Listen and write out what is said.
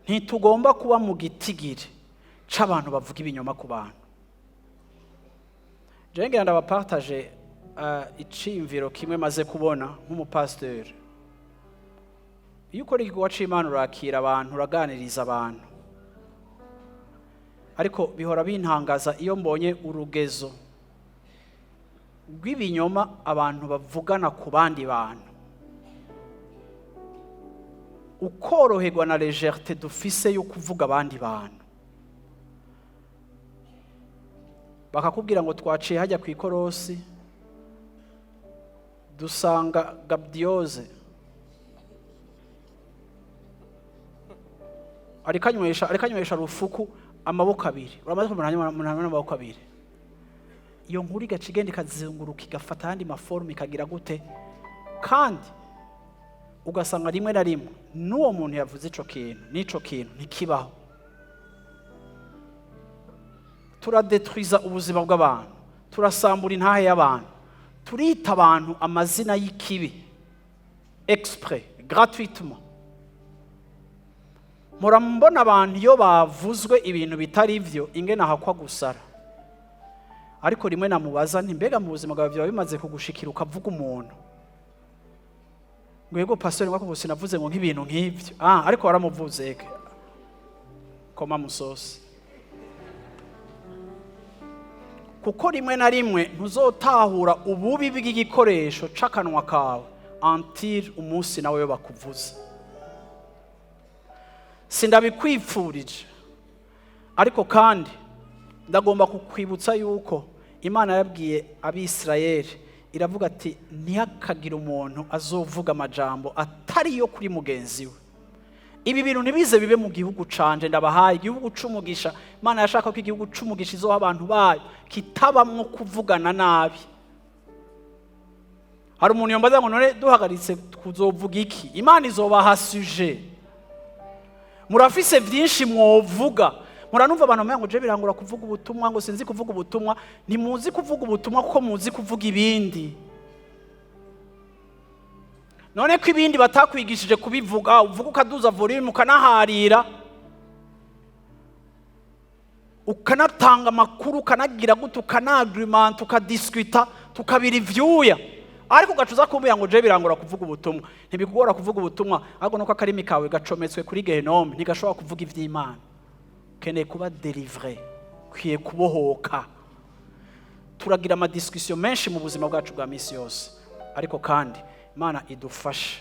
Ntitugomba kuba mu gitigiri c'abantu bavuga ibinyoma ku bantu. Jewe ngira ndabapartage iciyumviro kimwe maze kubona nk'umupasiteri. Iyo ukora igikorwa c'Imana, urakira abantu, uraganiriza abantu, ariko bihora bintangaza iyo mbonye urugezo rw'ibinyoma abantu bavugana ku bandi bantu, ukoroherwa na légèreté dufise yo kuvuga abandi bantu. Bakakubwira ngo twaciye hajya ku ikorosi, dusanga Gabdiyoze ariko anywesha rufuku amaboko abiri. Uramaze kumenya umuntu anywa amaboko abiri? Iyo nkuru igaca igenda, ikazunguruka, igafata ayandi maforme, ikagira gute, kandi ugasanga rimwe na rimwe n'uwo muntu yavuze ico kintu n'ico kintu ntikibaho. Turadetruiza ubuzima bw'abantu, turasambura intahe y'abantu, turita abantu amazina y'ikibi exprès, gratuitement. Mpora mbona abantu iyo bavuzwe ibintu bitari byo ingene ahakwa gusara, ariko rimwe namubaza nti: "Mbega mu buzima bwawe byaba bimaze kugushikira ukavuga umuntu?" Ngo: "Yego pastor." Ngo sinavuze ngo nk'ibintu nk'ibyo. Ah, ariko waramuvuze ke koma musosi. Kuko rimwe na rimwe ntuzotahura ububi bw'igikoresho c'akanwa kawe until umunsi nawe bakuvuze. Sindabikwipfurije, ariko kandi ndagomba kukwibutsa yuko Imana yabwiye Abisirayeli, iravuga ati: "Ntihakagire umuntu azovuga amajambo atari yo kuri mugenzi we. Ibi bintu ntibize bibe mu gihugu canje ndabahaye, igihugu c'umugisha." Imana yashaka ko igihugu c'umugisha izoha abantu bayo kitabamwo kuvugana nabi. Hari umuntu yombaza ngo: "None duhagaritse kuzovuga iki?" Imana izobaha sujet. Murafise byinshi mwovuga. Muranumva abantu bamwe ngo: "Je birangura kuvuga ubutumwa," ngo: "Sinzi kuvuga ubutumwa." Ntimuzi kuvuga ubutumwa kuko muzi kuvuga ibindi. None ko ibindi batakwigishije kubivuga, uvuga ukaduza volume, ukanaharira, ukanatanga amakuru, ukanagira gute, ukanagrimanta, ukadiscuta, tukabira ivyuya, ariko ugaca uza kumbwira ngo: "Je birangora kuvuga ubutumwa." Ntibikugora kuvuga ubutumwa, ahubwo nuko akarimi kawe gacometswe kuri géhenne, ntigashobora kuvuga ivy'Imana. Ukeneye kuba délivré, ukwiye kubohoka. Turagira amadiscussions menshi mu buzima bwacu bwa misi yose, ariko kandi Imana idufashe.